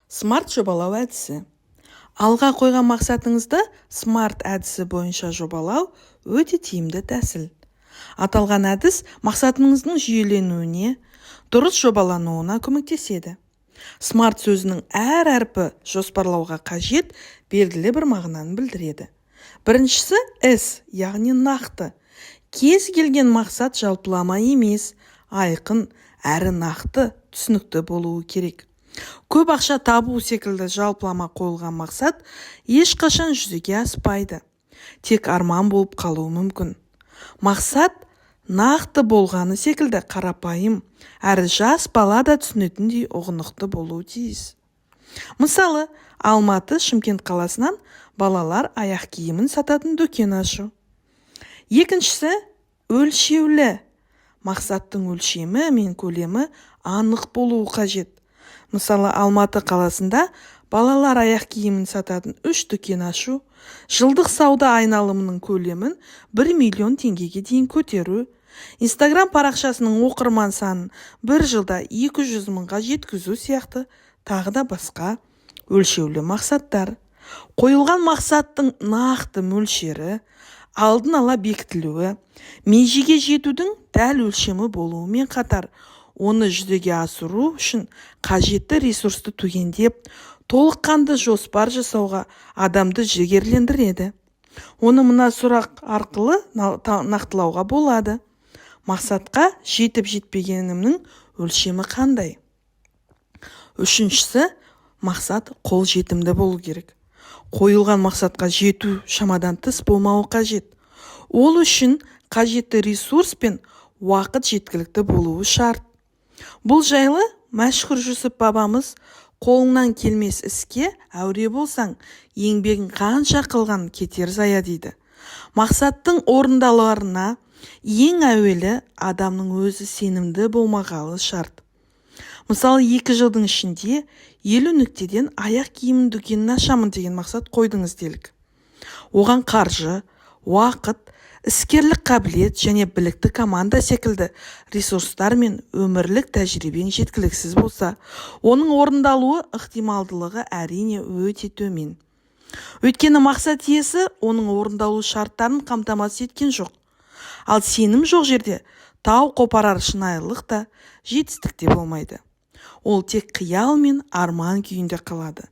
SMART жобалау әдісі. Алға қойған мақсатыңызды SMART әдісі бойынша жобалау өте тиімді тәсіл. Аталған әдіс мақсатыңыздың жүйеленуіне, дұрыс жобалануына көмектеседі. SMART сөзінің әр әрпі жоспарлауға қажет белгілі бір мағынаны білдіреді. Біріншісі S, яғни нақты. Кез келген мақсат жалпылама емес, айқын әрі нақты, түсінікті болуы керек. Көп ақша табу секілді жалпылама қойылған мақсат ешқашан жүзеге аспайды. Тек арман болып қалуы мүмкін. Мақсат нақты болғаны секілді қарапайым, әрі жас бала да түсінетіндей ұғынықты болуы тиіс. Мысалы, Алматы, Шымкент қаласынан балалар аяқ киімін сататын дүкен ашу. Екіншісі өлшеулі. Мақсаттың өлшемі мен көлемі анық болуы қажет. Мысалы, Алматы қаласында балалар аяқ киімін сататын 3 дүкен ашу, жылдық сауда айналымының көлемін 1 миллион теңгеге дейін көтеру, Инстаграм парақшасының оқырман санын бір жылда 200 мыңға жеткізу сияқты тағы да басқа өлшеулі мақсаттар. Қойылған мақсаттың нақты мөлшері, алдын ала бекітілуі, межеге жетудің дәл өлшемі болуымен қатар, оны жүзеге асыру үшін қажетті ресурсты түгендеп, толыққанды жоспар жасауға адамды жігерлендіреді. Оны мына сұрақ арқылы нақтылауға болады. Мақсатқа жетіп-жетпегенімнің өлшемі қандай? Үшіншісі, мақсат қол жетімді болу керек. Қойылған мақсатқа жету шамадан тыс болмауы қажет. Ол үшін қажетті ресурс пен уақыт жеткілікті болуы шарт. Бұл жайлы Мәшһүр Жүсіп бабамыз: қолыңнан келмес іске әуре болсаң, еңбегің қанша қылған кетер зая дейді. Мақсаттың орындаларына ең әуелі адамның өзі сенімді болмағалы шарт. Мысалы, 2 жылдың ішінде 50 нүктеден аяқ киім дүкенін ашамын деген мақсат қойдыңыз делік. Оған қаржы, уақыт, іскерлік қабілет және білікті команда секілді ресурстар мен өмірлік тәжірибең жеткіліксіз болса, оның орындалуы ықтималдылығы әрине өте төмен. Өйткені мақсат иесі оның орындалу шарттарын қамтамасыз еткен жоқ. Ал сенім жоқ жерде тау қопарар шынайылық та, жетістік те болмайды. Ол тек қиял мен арман күйінде қалады.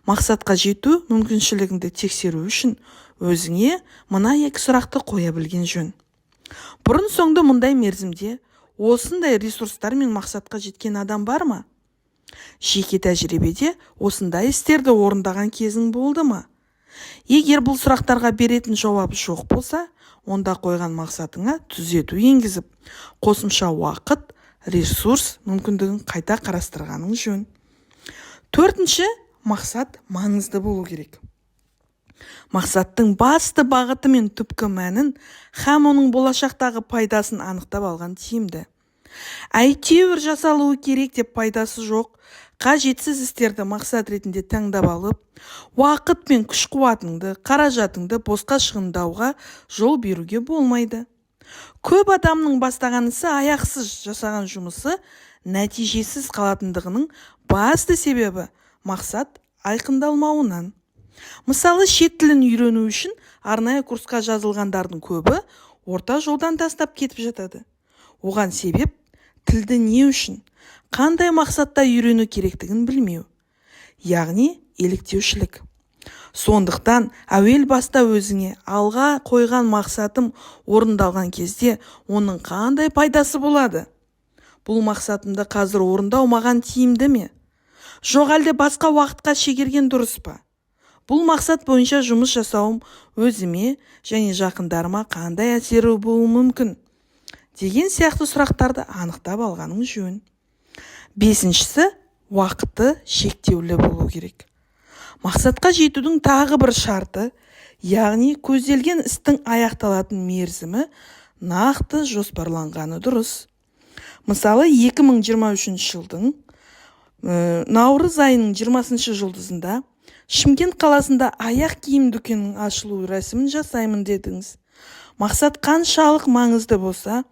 Мақсатқа жету мүмкіншілігіңді тексеру үшін өзіңе мына 2 сұрақты қоя білген жөн. Бұрын соңды мұндай мерзімде осындай ресурстар мен мақсатқа жеткен адам бар ма? Жеке тәжірибеде осындай істерді орындаған кезің болды ма? Егер бұл сұрақтарға беретін жауап жоқ болса, онда қойған мақсатыңа түзету енгізіп, қосымша уақыт, ресурс мүмкіндігін қайта қарастырғаның жөн. Төртінші, мақсат маңызды болу керек. Мақсаттың басты бағыты мен түпкі мәнін һәм оның болашақтағы пайдасын анықтап алған тиімді. Әйтеуір жасалуы керек деп пайдасы жоқ, қажетсіз істерді мақсат ретінде таңдап алып, уақыт пен күш-қуатыңды, қаражатыңды босқа шығындауға жол беруге болмайды. Көп адамның бастаған ісі аяқсыз, жасаған жұмысы нәтижесіз қалатындығының басты себебі мақсат айқындалмауынан. Мысалы, шет тілін үйрену үшін арнайы курсқа жазылғандардың көбі орта жолдан тастап кетіп жатады. Оған себеп тілді не үшін, қандай мақсатта үйрену керектігін білмеу, яғни еліктеушілік. Сондықтан әуел баста өзіңе алға қойған мақсатым орындалған кезде оның қандай пайдасы болады? Бұл мақсатымды қазір орындау маған тиімді ме? Жоқ әлде басқа уақытқа шегерген дұрыс па? Бұл мақсат бойынша жұмыс жасауым өзіме және жақындарыма қандай әсері болуы мүмкін? Деген сияқты сұрақтарды анықтап алғаның жөн. Бесіншісі, уақыты шектеулі болу керек. Мақсатқа жетудің тағы бір шарты, яғни көзделген істің аяқталатын мерзімі нақты жоспарланғаны дұрыс. Мысалы, 2023 жылдың наурыз айының 20 жұлдызында Шымкент қаласында аяқ киім дүкенінің ашылу рәсімін жасаймын дедіңіз. Мақсат қаншалық маңызды болса,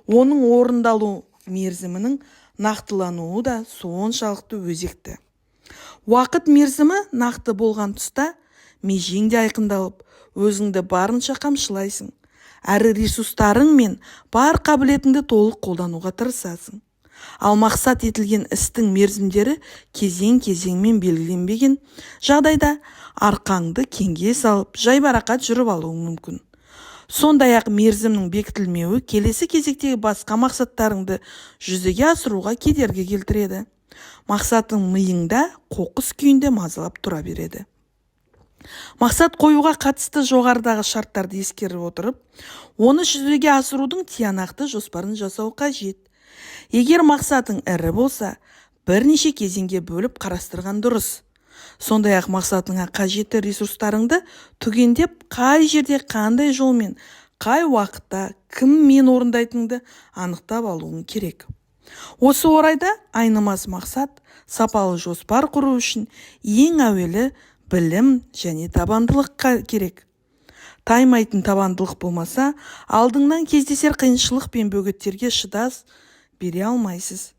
оның орындалу мерзімінің нақтылануы да соншалықты өзекті. Уақыт мерзімі нақты болған тұста межең де айқындалып, өзіңді барынша қамшылайсың, әрі ресурстарың мен бар қабілетіңді толық қолдануға тырысасың. Ал мақсат етілген істің мерзімдері кезең-кезеңмен белгіленбеген жағдайда арқаңды кеңге салып, жайбарақат жүріп алуың мүмкін. Сондай-ақ мерзімнің бекітілмеуі келесі кезектегі басқа мақсаттарыңды жүзеге асыруға кедергі келтіреді. Мақсатың миыңда қоқыс күйінде мазалап тұра береді. Мақсат қоюға қатысты жоғарыдағы шарттарды ескере отырып, оны жүзеге асырудың тиянақты жоспарын жасау қажет. Егер мақсатың ірі болса, бірнеше кезеңге бөліп қарастырған дұрыс. Сондай-ақ мақсатыңа қажетті ресурстарыңды түгендеп, қай жерде қандай жолмен, қай уақытта кіммен орындайтыныңды анықтап алуың керек. Осы орайда айнымас мақсат, сапалы жоспар құру үшін ең әуелі білім және табандылық керек. Таймайтын табандылық болмаса, алдыңнан кездесер қиыншылық пен бөгеттерге шыдас бере алмайсыз.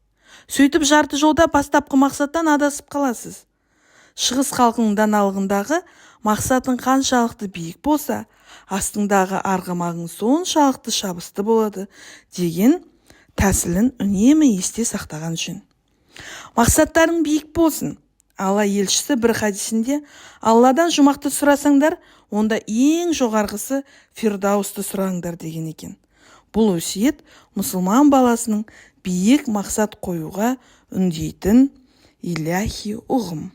Сөйтіп жарты жолда бастапқы мақсаттан адасып қаласыз. Шығыс халқының даналығындағы мақсатың қаншалықты биік болса, астыңдағы арғымағың соншалықты шабысты болады деген тәсілін үнемі есте сақтаған жөн. Мақсаттарың биік болсын. Алла елшісі бір хадисінде: «Алладан жұмақты сұрасаңдар, онда ең жоғарғысы Фирдаусты сұраңдар», – деген екен. Бұл өсиет мұсылман баласының биік мақсат қоюға үндейтін иләһи ұғым.